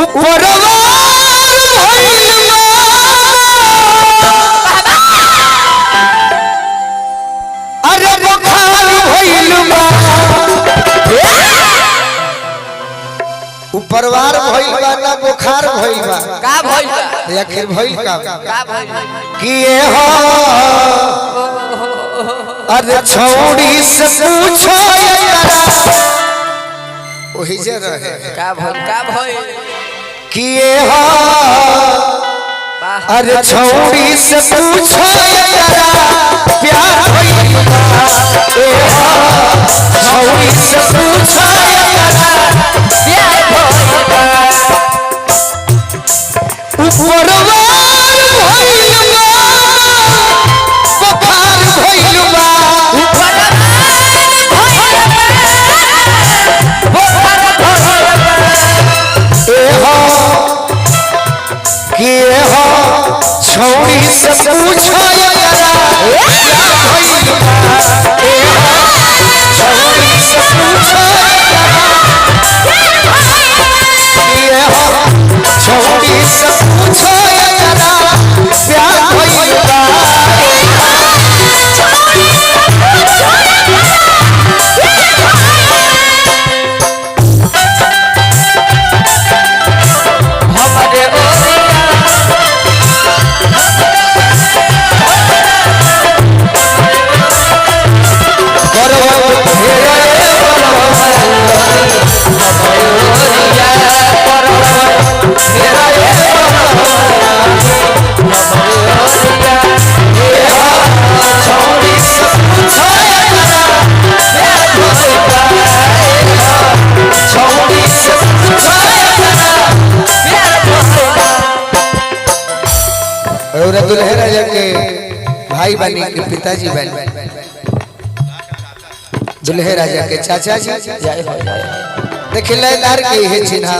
उपरवार भइल बा। अरे बुखार भइल बा, उपरवार भइल बा ना बुखार भइल बा। का भइल बा? ते आखिर भइल का? का भइल? किए हो अरे छौड़ी से पूछो एकरा ओही जे रहे। का भइल? का भइल? किए हो वाह। अरे छौड़ी से पूछो एकरा प्यार भइल बा। ए हो छौड़ी से पूछो एकरा प्यार भइल बा। उपरवार भइल बा, बुखार भइल बा। ए हो कि ए हो छौड़ी से पूछो एकरा प्यार भइल बा। ए हो छौड़ी से पूछो एकरा कि ए हो छौड़ी से पूछो एकरा प्यार भइल बा। हमरे ओरिया करवत फेरे और दुल्हे राजा के भाई बनी के पिताजी बनी, दुल्हे राजा के चाचा जी। जय हो, जय हो। देखिए लयदार के ये चिन्ह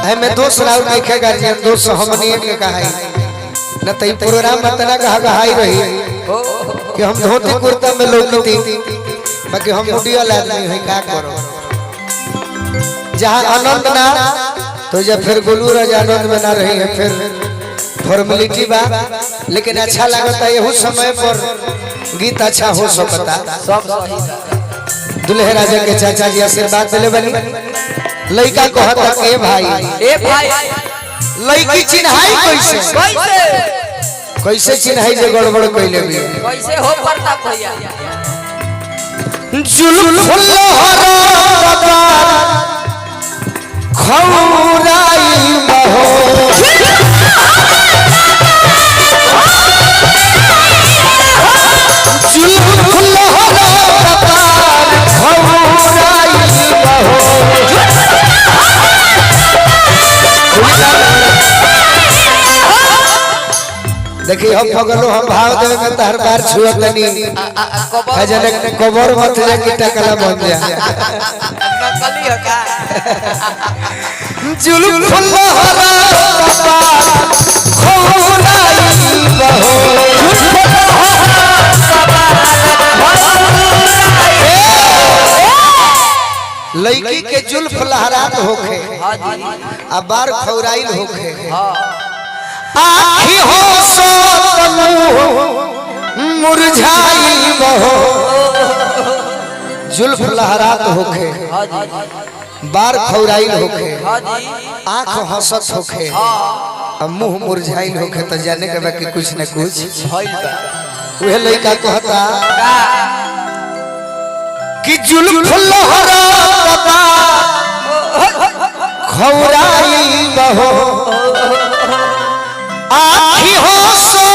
हमें दोष राउर नहीं गार्जियन दोष हमनिए के कहाई न त ई प्रोग्राम इतना कहा कहाई रही कि हम धोती कुर्ता में लौकती, बाकी हम मुडियल आदमी है का करो। जहाँ आनंद ना तो जब फिर गोलू राजा आनंद में ना रही है फिर फॉर्मेलिटी बा, लेकिन अच्छा लगता है यहू समय पर गीत अच्छा हो सकता। सब सही बा। दुल्हे राजा के चाचा जी आशीर्वाद दिले बनी। लइका कहता के भाई, ए भाई, लइकी चिन्हाई कैसे? कैसे? कैसे चिन्हाई जे गड़बड़ कइले भी? कैसे हो प्रताप भैया? जुल्फ लहरा खौराई बहो, जुल्फ लहरा खौराई बहो। देखिए हम फगलो हम भाव देवे में तो हर बार छुअतनी कबर खजने कबर मत जा कि टकला बन जा। नकली हो का? जुल्फ लहरा खौराई बहो। लड़की के जुल्फ लहरात होखे हाँ जी। आ बार खौराइल होखे, हाँ। आखी हो सो मुरझाई बहो। जुल्फ लहरात होखे, हाँ जी। बार खौराइल होखे, हाँ जी। आंख हंसत होखे आ मुंह मुरझाइल होखे तो जाने के बाकी कुछ न कुछ भइल बा। उहे लइका कहता का? कि जुल्फ लहरात बा खौराई बहो, आखी हो सो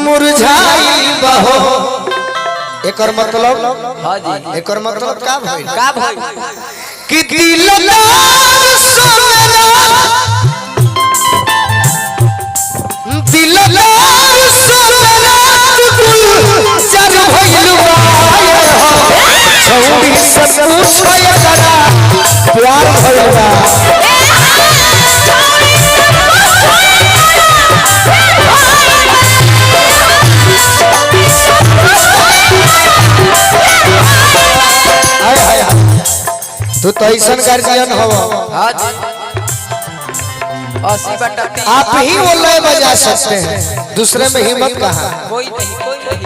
मुरझाई बहो। एकर मतलब हाँ जी। एकर मतलब का भइल? का भइल? कि दिलदार सोनरा, दिलदार सोनरा गुलजार भइल बा। छौड़ी से पूछो एकरा प्यार भइल बा। हाय हाय हाय। तू तो ऐसा गार्जियन हो। हाँ जी। 80/3। आप ही वो लय बजा सकते हैं, दूसरे में हिम्मत कहाँ। कोई नहीं, कोई नहीं।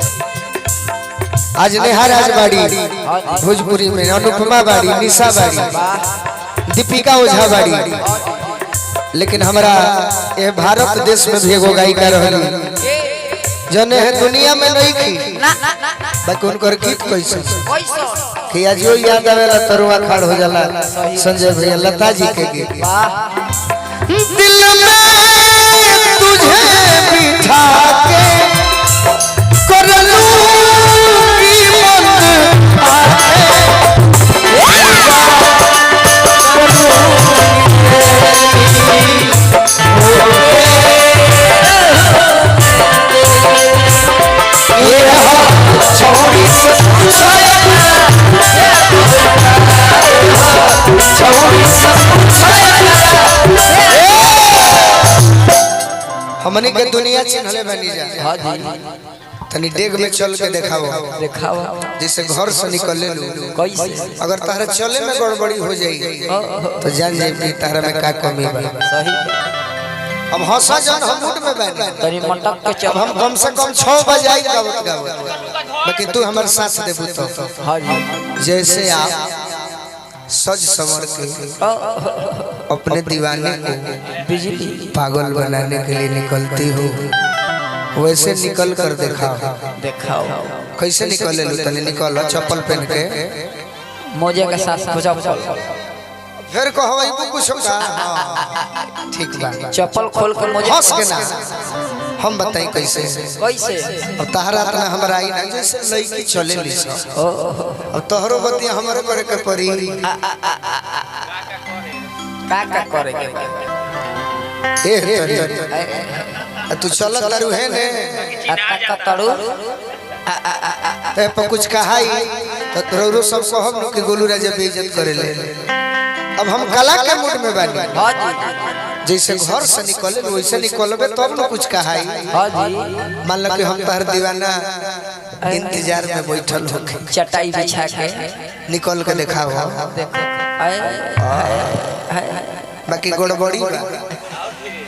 आज नेहा राजबाड़ी भोजपुरी में, अनुपमा बाड़ी, निशा बाड़ी, दीपिका ओझा बाड़ी, लेकिन हमारा ये भारत देश में भी एगो गायिका रहली जने है दुनिया में नहीं की, बाकी उनकर गीत कैसे कि आज यो याद आवेला तरुआ खाड़ हो जाला। संजय भैया लता जी के गीत, दिल में तुझे बिठा के कर लूंगी बंद आंखें, ये हो छोड़ी से हमनी के दुनिया चिन्हले बनी जा। हाँ जी। तनी डेग में चल के देखाओ, देखाओ जैसे घर से निकले लू कैसे। अगर तारा चले में गड़बड़ी हो जाई तो जान जाई कि तारा में का कमी बा। सही। अब हंसा जान, हम मूड में बनी, तनी मटक के चल। अब हम कम से कम 6 बजे आई गावत गावत, बाकी तू हमारे साथ देबू तो। हाँ जी। जैसे आप सज संवर के अपने दीवाने को बिजली पागल बनाने के लिए निकलती हो, वैसे निकल कर दिखाओ। देखाओ कैसे निकले लू? तनी निकल चप्पल पहन के मोजे के साथ चप्पल, फिर कहो कुछ का। हाँ, ठीक बा। चप्पल खोल के मोजे हंस के ना हम बताई कैसे कैसे। अब तहरा इतना हमरा आई ना जैसे लड़की चले ली। अब तोहरो बतिया हमरे करे के पड़ी। का का करे के ए तरी तू चलत तारू है ने अत्ता का तड़ू ते पर कुछ कहाई तो तोरो सब कहब न कि गोलू राजा बेइज्जत करेले। अब हम कला के मूड में बानी। हाँ जी। जैसे घर से निकले वैसे निकलबे तब न कुछ कहाई। हाँ जी। मान लो कि हम तोहर दीवाना इंतजार में बैठल होके चटाई बिछा के निकल के देखाओ। देखो आए आए बाकी गड़बड़ी बा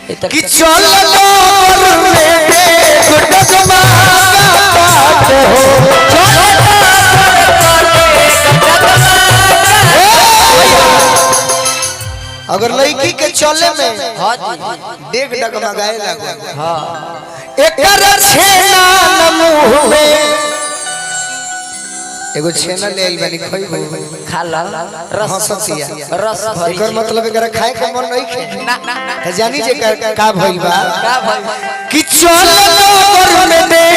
इधर कि चल डोर में देख डगमगात हो, चल अगर लड़की के चले में हाँ जी। देख डगमगाए लागो। हाँ। एकर छेना न मुंह में, एगो छेना ले आइल बानी खइबो खा ला रस हंसतिया। रस भरी एकर मतलब एकरा खाए के मन नहीं खे ना ना ना त जानी जे का भइल बा का भइल कि चल डोर में दे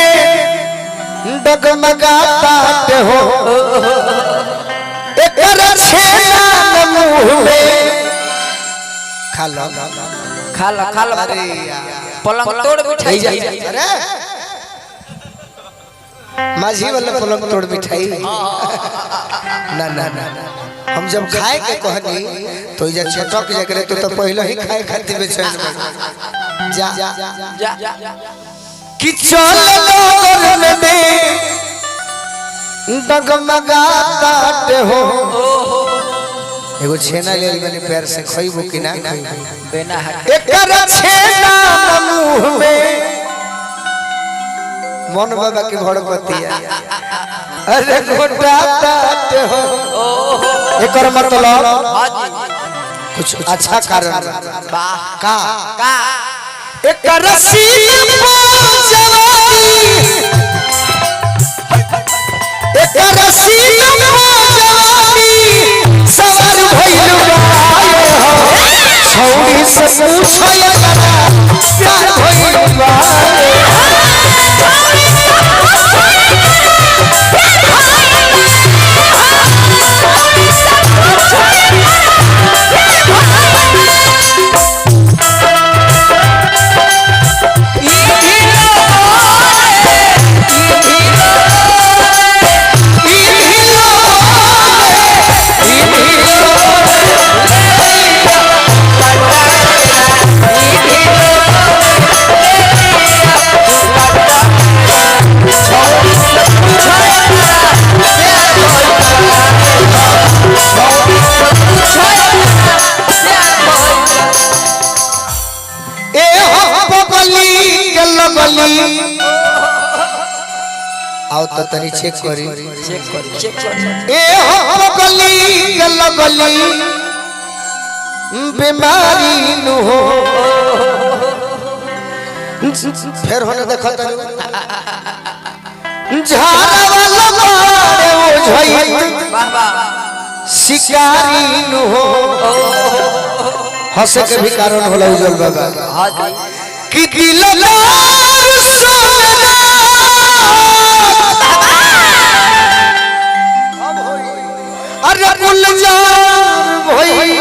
डगमगात हो, एकर छेना न मुंह में, खा लो खा ला खा ला। अरे यार पलंग तोड़ बिठाई। जा अरे माझी वाला पलंग तोड़ मिठाई ना ना ना। हम जब खाए के कहनी तो इजा छटक जा करे तो पहले ही खाए खातिर बेचैन बन जा जा कि चल डोर में दे डगमगात हो, एगो छेना ले मैंने पैर से खइबो कि ना खइबो। बिना हक एकर छेना न मुंह में, मन बाबा की भड़कतिया अरे घोटातात हो। एकर मतलब हाँ जी। कुछ अच्छा कारण वाह का का एकर सीन जवानी, एकर सीन जवानी सवार भइल बाए हो, छौड़ी से पूछय जरा प्यार भइल बाए। तो तनी चेक करी। चेक कर, चेक कर। ए हो गली गल गली बीमारी नु हो। फिर होने देखो तनी झाड़ा वाला मारे ओझई वाह वाह। शिकारी नु हो। हंसे के भी कारण होला उज्जवल बाबा। हाँ जी। कि दिलदार सोना अरे गुलजार भइल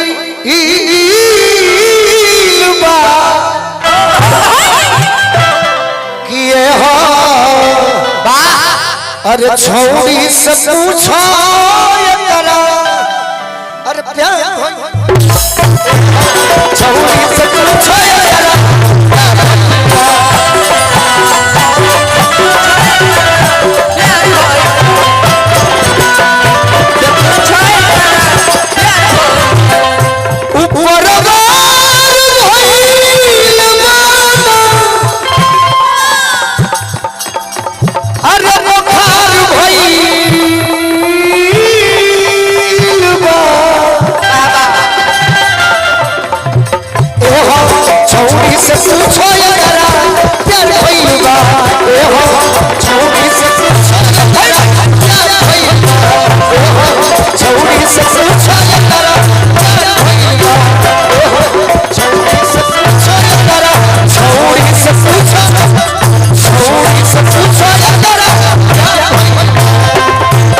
बा किए हो। अरे छौड़ी से पूछो एकरा अरे प्यार छौड़ी से पूछो एकरा। ऊपर भइल माना अरे बुखार भइल बा। ए हो छौड़ी से पूछो एकरा प्यार भइल बा। ए हो छौड़ी से पूछो एकरा प्यार भइल बा। ए हो छौड़ी से पूछो एकरा प्यार भइल बा। ए हो छौड़ी से पूछो एकरा, छौड़ी से पूछो, छौड़ी से पूछो एकरा प्यार भइल बा।